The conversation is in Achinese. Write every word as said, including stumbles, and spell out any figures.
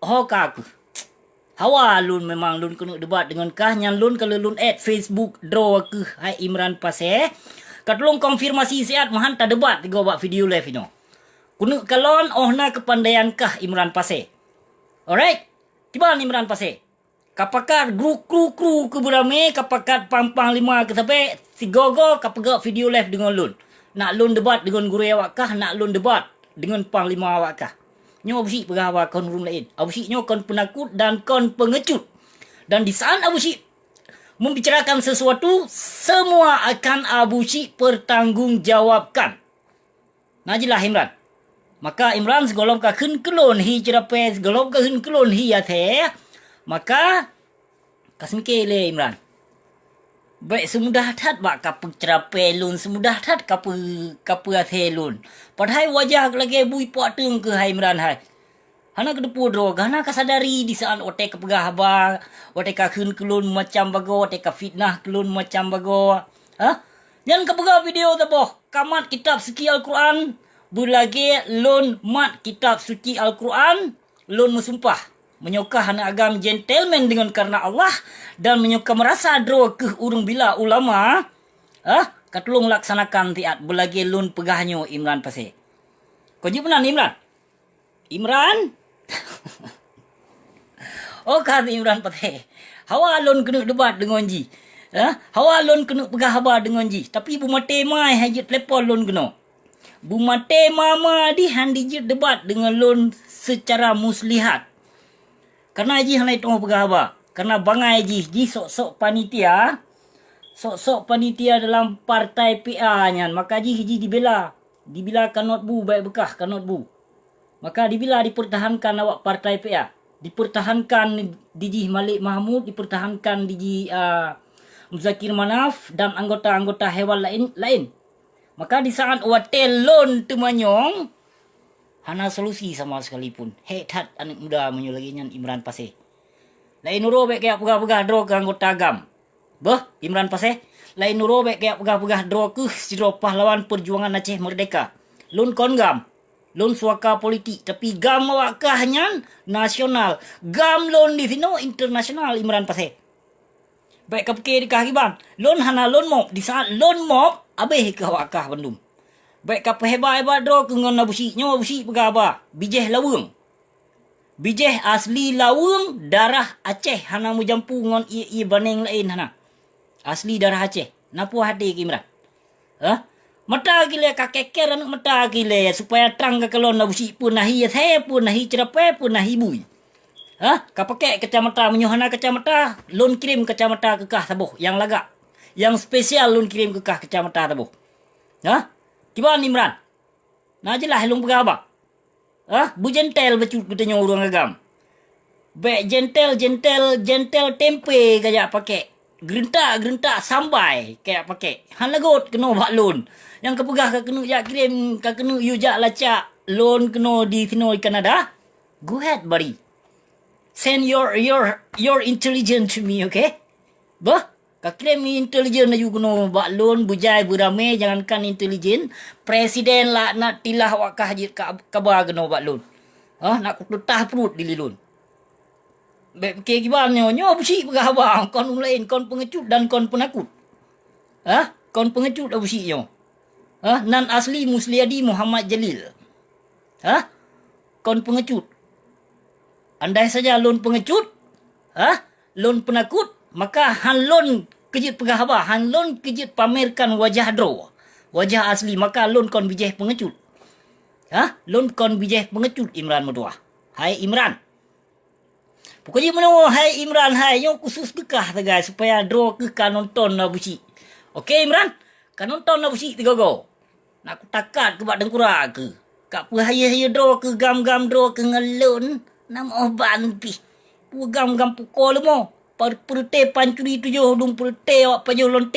Ho ka kheueh. Hawa lôn memang lôn keuneuk debat deungon kah, nyan lôn ka lheueh lôn add Facebook droe kheueh hai Imran Pasé. Ka tulông konfirmasi siat meuhan tadebat tigoe bak video live inoe. Keuneuk kalon óh na keupandaian kah Imran Pasé. Alright. Kiban Imran Pasé. Ka pakat gru kru-kru keu beuramé, ka pakat pang-panglima keu sabé, sigoe-goe ka peugah video live deungon lôn. Nak lôn debat deungon gurée awak kah, nak lôn debat deungon panglima awak kah. Nyoe Abu Syik peugah haba kon ureuëng laén. Abu Syik nyoe kon peunakot dan kon peungecut. Dan di saat Abu Syik membicarakan sesuatu, semua akan Abu Syik pertanggungjawabkan. Na jeulaih Imran. Maka Imran sigohlom ka kheun keu lôn hi ceurapée, sigohlom ka kheun keu lôn hi asée, maka ka seumike lé Imran. Bék seumudah that bak ka peuceurapée lôn, seumudah that ka peu-, ka peuasée lôn. Padahai wajah lagée bui puak teueng keuh hai Imran hai. Hana geuteupeue droe, hana ka sadari di saat watée ka peugah haba, watée ka kheun keu lôn macam bagoe, watée ka fitnah keu lôn macam bagoe. Hah? Nyan ka peugah video saboh, ka mat kitab suci Al-Quran, beulagée lôn mat kitab suci Al-Quran, lôn meusumpah. Meunyoe kah hana agam gentleman deungon kareuna Allah, dan meunyoe ka meurasa droe keuh ureuëng bila ulama, hah? Ka tulông laksanakan siat beulagée lôn peugah nyoe Imran Pasé. Kon jeuet meunan Imran? Imran? Oh, ka Imran Pasé. Hawa lôn keuneuk debat deungon jih. Eh, hawa lôn keuneuk peugah haba deungon jih. Tapi beumaté mai hai jeuet telepon lôn keunoe. Beumaté mama dih han dijeuet debat deungon lôn seucara muslihat. Kareuna jih hana jiteupeue peugah haba. Kareuna bangai jih, jih sok-sok panitia. Sok-sok panitia dalam partai P A nyan. Maka jih, jih dibela. Dibila kanot bu, bék beukah kanot bu. Maka dibila dipeurtahankan awak partai P A. Dipeurtahankan dijih Malik Mahmud, dipeurtahankan dijih, a, Muzakir Manaf dan anggota-anggota hewan laén, laén. Maka di saat watée lôn teumanyong, hana solusi sama sekalipun. Hék that aneuëk muda meunyoe lagée nyan Imran Pasé. Laén uroe bék kajak peugah-peugah droe keu anggota gam. Beuh, Imran Pasé, laén uroe bék kajak peugah-peugah droe keuh sidroe pahlawan peujuangan Aceh Merdeka. Lôn kon gam, lôn suaka politik, tapi gam awak kah nyan nasional. Gam lôn di sinoe internasional Imran Pasé. Bék ka pike di kah kiban. Lôn hana lôn mop, di saat lôn mop, abéh keuh awak kah bandum. Bék ka peuheba-heba droe keuh ngon Abu Syik, nyoe Abu Syik peugah haba, bijéh laweueng. Bijéh asli laweueng, darah Aceh, hana meujampu ngon ié-ié baneng laén hana. Asli darah Aceh. Na puih até keu Imran? Hah? Mata kilée ka keker aneuëk mata kilée, supaya trang ka kalon Abu Syik peue na hi asée, peue na hi ceurapée, peue na hi bui. Hah? Ka pakai kacamata, meunyoe hana kacamata, lôn kirém kacamata keu kah saboh nyang lagak. Nyang spesial lôn kirém keu kah kacamata saboh. Hah? Kiban Imran? Na jeulaih lôn peugah haba. Ah, beujentel bacut geutanyoe ureuëng agam. Bék jentel, jentel, jentel tempe kajak pakai. Geureuntak, geureuntak sambai kajak pakai. Han lagot keunoe bak lôn. Nyang ka peugah ka keuneuk jak kirém, ka keuneuk yue jak lacak lôn keunoe di sinoe di Kanada. Go ahead, buddy. Send your, your, your intelligence to me, okay? Beuh, ka kirém intelijen laju keunoe bak lôn, beujai beuramé, jangankan intelijen, presiden laknatillah awak kah jeuet ka, kaba keunoe bak lôn. Hah, nak kuteutah pruet di lôn. Bék pike kiban nyoe, nyoe Abu Syik peugah haba, kon ureuëng laén, kon peungecut dan kon peunakot. Hah, kon peungecut Abu Syik nyoe. Hah, nan asli Musliadi Muhammad Jalil. Hah, kon peungecut. Andai saja lôn peungecut, hah, lôn peunakot, maka han lôn keujeuet peugah haba, han lôn keujeuet pamerkan wajah droe, wajah asli, maka lôn kon bijéh peungecut. Hah, lôn kon bijéh peungecut Imran meutuah. Hai Imran. Pokok jih meunoe, hai Imran, hai, nyoe khusus keu kah sagai, supaya droe keuh ka nonton Abu Syik. Oke, Imran? Ka nonton Abu Syik tigogo. Nak kutakat keu bak teungkura keuh. Ka peuhayeue-hayeue droe keuh gam-gam droe keuh ngon lôn. Nam oh ban pih. Peue gam-gam puko leumo. Par-, peureuté pancuri tujoh dum peureuté awak pajoh lonte.